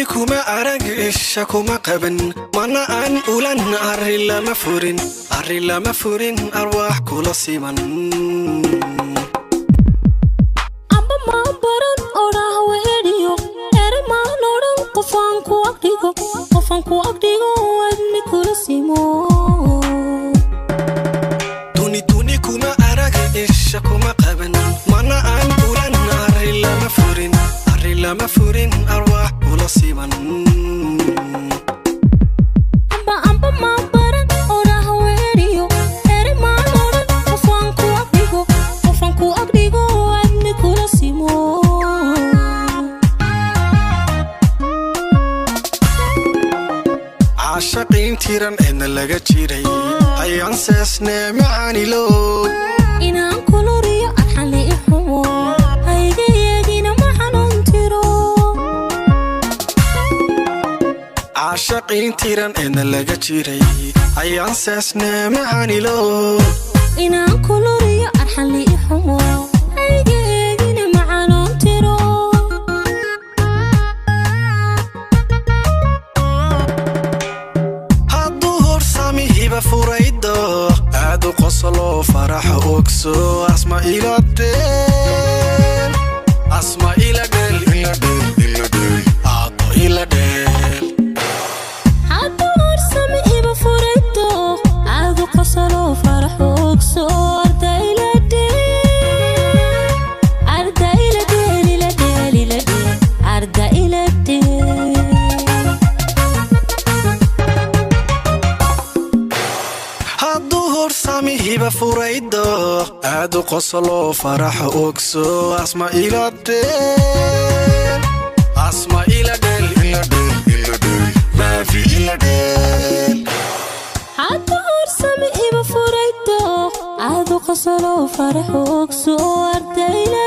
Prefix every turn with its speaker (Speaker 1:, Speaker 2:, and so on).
Speaker 1: Duni kuma arag, isha kuma qaban, mana aan ulan, arri lama furin, arri lama furin, arwaax kula siman.
Speaker 2: Amba maan baran odhaah weedhiyo, ere maan odhan, qofaan ku agdhigo, qofaan ku agdhigo, adni kula simo.
Speaker 1: Duni duni kuma arag, isha kuma qaban, mana aan ulan, arri lama furin, arri lama furin, arwaax kula siman.
Speaker 2: Amba amba maan baran odhaah weedhiyo, ere maan odhan, qofaan ku agdhigo, qofaan ku agdhigo, adni kula simo.
Speaker 1: Caashaqiin tiran eedna laga jiray ayaan seesnee macaanilo.
Speaker 2: Inaan kuluriyo arxali i xumo, hayga yeegina ma xanuun tiro.
Speaker 1: Caashaqiin tiran eedna laga jiray ayaan seesnee macaanilo.
Speaker 2: Inaan kuluriyo arxali i xumo, hayga eegina ma xanuun tiro.
Speaker 1: Hadduu horsami hiba furaydo, aad u qoslo, farax ogso, asma ila dheel, asma ila dheel, ila dheel, ila dheel, aado ila dheel.
Speaker 2: Hadduu horsami iba furaydo, aadu qosolo, farax ogso, arda ila dheel, arda ila dheel, ila dheel, ila dheel, arda ila dheel.
Speaker 1: Hadduu horsami hiba furaydo, aad u qoslo, farax ogso, asma ila dheel, asma ila dheel, ila dheel, ila dheel, maafi ila dheel.
Speaker 2: Hadduu horsami iba furaydo, aadu qosolo, farax ogso, arda ila